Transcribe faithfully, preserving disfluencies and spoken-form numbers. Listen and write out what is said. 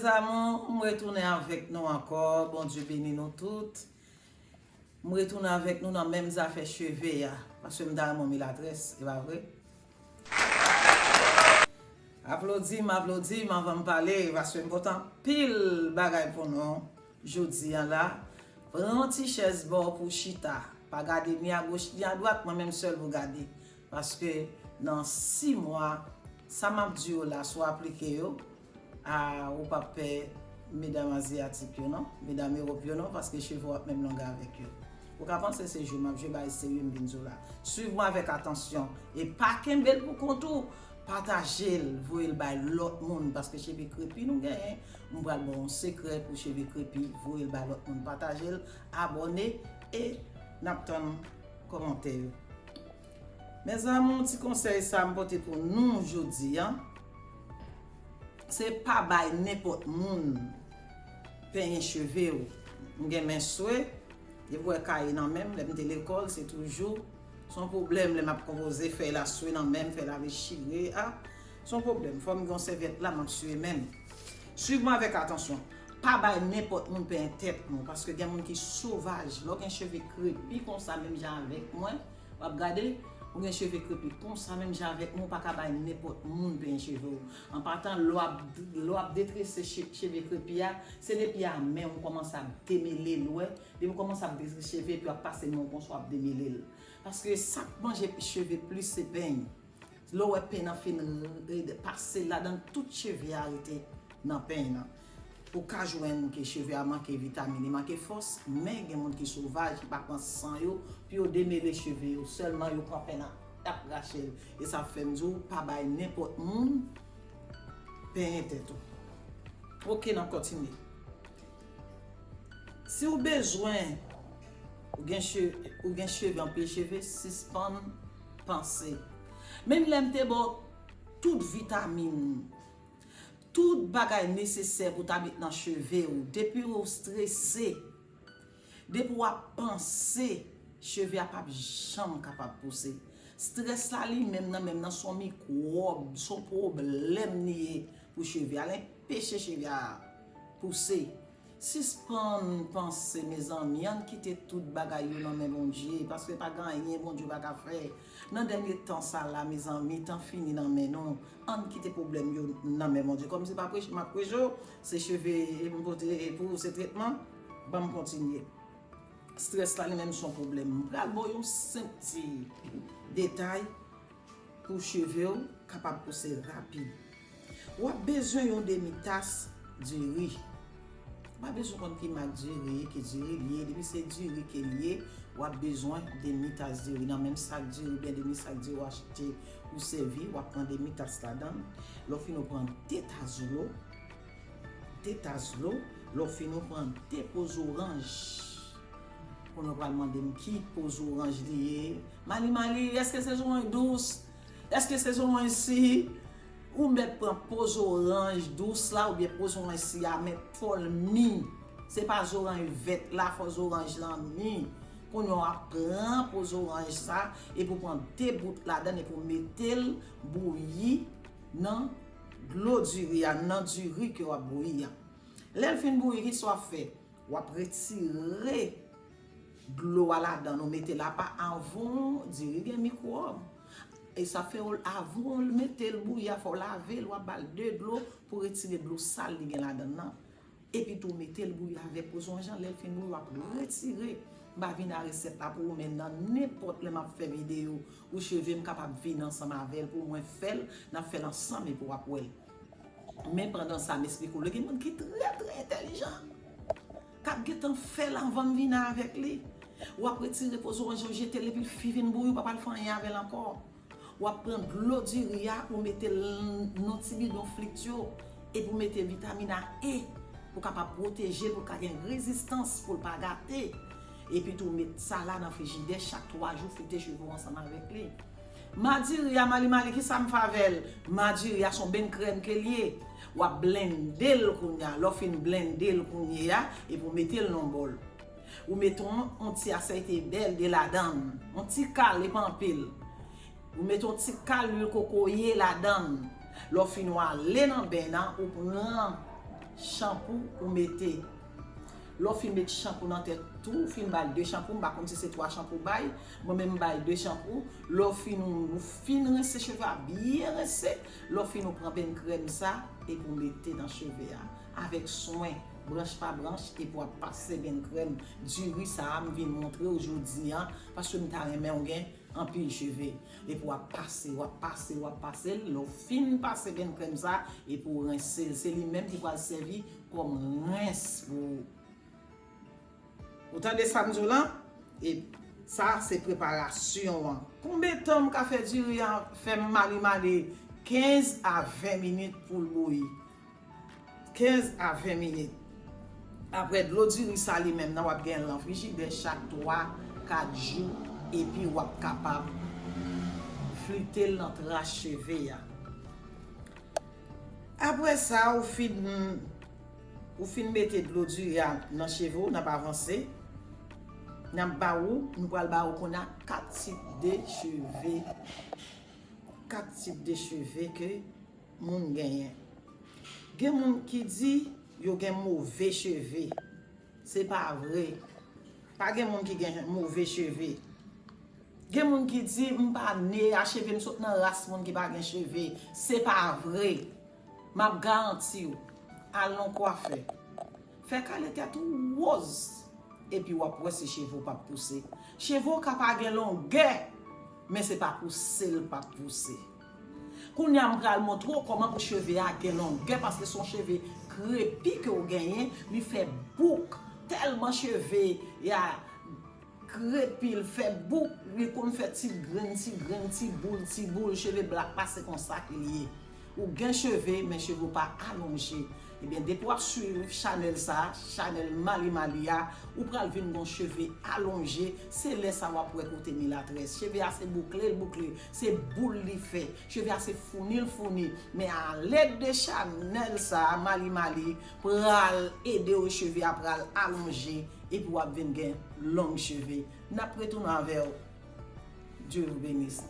Mes amours, m retounen avèk nou ankò. Bondye beni nou tout. M retounen avèk nou nan menm zafè cheve a. Paske m ta renmen yon milatrès, e pa vre? Aplodi m, aplodi m anvan m pale, paske m pote anpil bagay pou nou jodi a la. Pran yon ti chèz ba w pou w chita. Pa gade ni agoch ni adwat, mwen menm sèl pou gade. Paske nan sis mwa, sa m ap di yo la, si w aplike yo, a, ou p ap pè medam azyatik yo non, medam Ewòp yo non, paske cheve w ap menm long avèk yo. Ou ka panse se jwe m ap jwe, bagay serye m vin di w la. Swiv mwen avèk atansyon. E pa kenbe l pou kont ou. Pataje l, voye l bay lòt moun, paske cheve krepi nou genyen. M pral ba w yon sekrè pou cheve krepi, voye l bay lòt moun. Pataje l, abòne, e n ap tann kòmantè yo. Mes amours, ti konsèy sa m pote pou nou jodi a, se pa bay nenpòt moun penyen cheve w. M gen men swe, depi w wè kaye nan men m, lè m te lekòl, se toujou, se yon pwoblèm lè m ap konpoze, fèy la swe nan men m, fèy la dechire, a, se yon pwoblèm. Fò m gen yon sèvyèt la, m ap swe men m. Swiv mwen avèk atansyon. Pa bay nenpòt moun penyen tèt nou, paske gen moun ki sovaj. Lè w gen cheve krepi konsa, menm jan avèk mwen, w ap gade, ou gen cheve krepi konsa, menm jan avèk mwen, ou pa ka bay nenpòt moun penyen cheve w. An patan, lè w ap, lè w ap detrese che-, cheve krepi a, se depi a men w kòmanse ap demele l, ou wè. Depi w kòmanse ap detrese cheve, epi w ap pase men w konsa, w ap demele l. Paske sa k manje cheve plis, se peny. Lè w wè peny nan fin, e, pase ladan, tout cheve a rete nan peny nan. Ou ka jwenn ke cheve a manke vitamin, li manke fòs, men gen moun ki sovaj, ki pa pran san yo pou yo demele cheve yo. Sèlman yo pran peny nan, y ap rache l. E sa fè m di w, pa bay nenpòt moun penyen tèt ou. Oke, n ap kontinye. Si w bezwen, ou gen che-, ou gen cheve, anpil cheve, sispann panse. Menm lè m te ba w tout vitamin, tout bagay nesesè pou ta met nan cheve w, depi w strese, depi w ap panse, cheve a p ap janm kapab pouse. Strès la li menm nan menm nan se yon mikwòb, se yon pwoblèm li ye pou cheve a. L enpeche cheve a pouse. Sispann panse, mezanmi, ann kite tout bagay yo nan men Bondye, paske pa gen anyen Bondye pa ka fè. Nan dènye tan sa la, mezanmi, tan fini nan men nou. Ann kite pwoblèm yo nan men Bondye. Kòm se pa preche m ap preche w, se cheve m pote pou ou, se tretman, ban m kontinye. Strès la li menm se yon pwoblèm. M pral ba w yon senp ti detay pou cheve w kapab pouse rapid. W ap bezwen yon demi tas diri. Ou pa bezwen konn ki mak diri, ki diri li ye. Depi se diri ke li ye, w ap bezwen demi tas diri. Nan menm sak diri, oubyen demi sak diri w achte ou sèvi, w ap pran demi tas ladan l. Lè w fini, w pran de tas dlo. De tas dlo. Lè w fini, w pran de po zoranj. Kounye w pral mande m ki po zoranj li ye. Mali Mali, èske se zoranj dous? Èske se zoranj si? Ou mèt pran po zoranj dous la oubyen po zoranj si a, men fò l mi. Se pa zoranj vèt la, fò zoranj lan mi. Kounye w ap pran po zoranj sa, epi w pran de bout ladan l, epi w mete l bouyi nan dlo diri a, nan diri ke w ap bouyi a. Lè l fin bouyi, kisa w ap fè? W ap retire dlo a ladan l, ou mete l apa. Avan, diri gen mikwòb. E sa fè w, avan w mete l bouyi a, fò w lave l, w ap ba l de dlo pou retire dlo sal li gen ladan l nan. Epi tou, mete l bouyi avèk po zoranj lan. Lè l fin bouyi, w ap retire. M pa vin a resèt la pou ou, men nan nenpòt lè m ap fè videyo ou cheve, m kapab vin ansanm avè l pou mwen fè l, n ap fè l ansanm epi w ap wè l. Men pandan sa, m esplike w, gen moun ki trè, trè entèlijan, k ap gentan fè l anvan m vin avèk li. W ap retire po zoranj lan, w jete l, epi l fin vin bouyi, w pa pral fè anyen avè l ankò. W ap pran dlo diri a, ou mete l nan ti bidon Flitio, epi w mete vitamin A, e, pou kapab pwoteje l, pou l ka gen rezistans, pou l pa gate. Epi tou, met sa la nan frijidè, chak twa jou, frite cheve w ansanm avèk li. Madiri a, Mali Mali, kisa m fè avè l? Madiri a se yon benn krèm ke l ye. W ap blende l kounye a. Lè w fin blende l kounye a, epi w mete l nan yon bòl. Ou mete yon, yon ti asèyte bèl de ladan l. Yon ti kal, e pa anpil. Ou mete yon ti kal lwil kokoye ladan l. Lè w fin, w ale nan ben nan, ou pran chanpou ou mete. Lè w fin met chanpou nan tèt tou, ou fin ba l de chanpou, m pa konn si se twa chanpou w bay, mwen menm m bay de chanpou. Lè w fin, ou fin rense cheve a, byen rense, lè w fin ou pran benn krèm sa, epi w mete nan cheve a. Avèk swen, branch pa branch, epi w ap pase benn krèm diri sa a, m vin montre w jodi a, paske m ta renmen w gen anpil cheve. Epi w ap pase, w ap pase, w ap pase l. Lè w fin pase benn krèm sa, epi w rense l. Se li menm ki pral sèvi kòm rens pou ou. Ou tande sa m di w lan? E sa, se preparasyon an. Konbyen tan m ka fè diri an fè m male male? Kenz a ven minit pou l bouyi. Kenz a ven minit. Apre dlo diri sa li menm nan, w ap gen l nan frijidè chak twa, kat jou, epi w ap kapab flite l nan tras cheve a. Apre sa, ou fin, ou fin mete dlo diri a nan cheve w, n ap avanse. N ap ba ou, nou pral ba ou kounye a kat tip de cheve. Kat tip de cheve ke moun genyen. Gen moun ki di yo gen move cheve. Se pa vre. Pa gen moun ki gen move cheve. Gen moun ki di, "M pa ne a cheve, m sot nan ras moun ki pa gen cheve." Se pa vre. M ap garanti w, al nan kwafè. Fè kale tèt ou woz. Epi w ap wè si cheve w p ap pouse. Cheve w ka pa gen longè, men se pa pouse l p ap pouse. Kounye a, m pral montre w kòman pou cheve a gen longè, paske se yon cheve krepi ke w genyen, li fè bouk. Tèlman cheve a krepi, l fè bouk, li konn fè ti grenn, ti grenn, ti boul, ti boul, cheve blak pase konsa ke l ye. Ou gen cheve, men cheve w pa alonje. Ebyen, depi w ap swiv chanèl sa, chanèl Mali Mali a, ou pral vin gon cheve alonje. Se lè sa w ap wè kote milatrès. Cheve a se boukle l boukle, se boul li fè. Cheve a se founi l founi. Men alèd de chanèl sa, Mali Mali pral ede w, cheve a pral alonje, epi w ap vin gen long cheve. N ap retounen avè w. Dieu vous bénisse.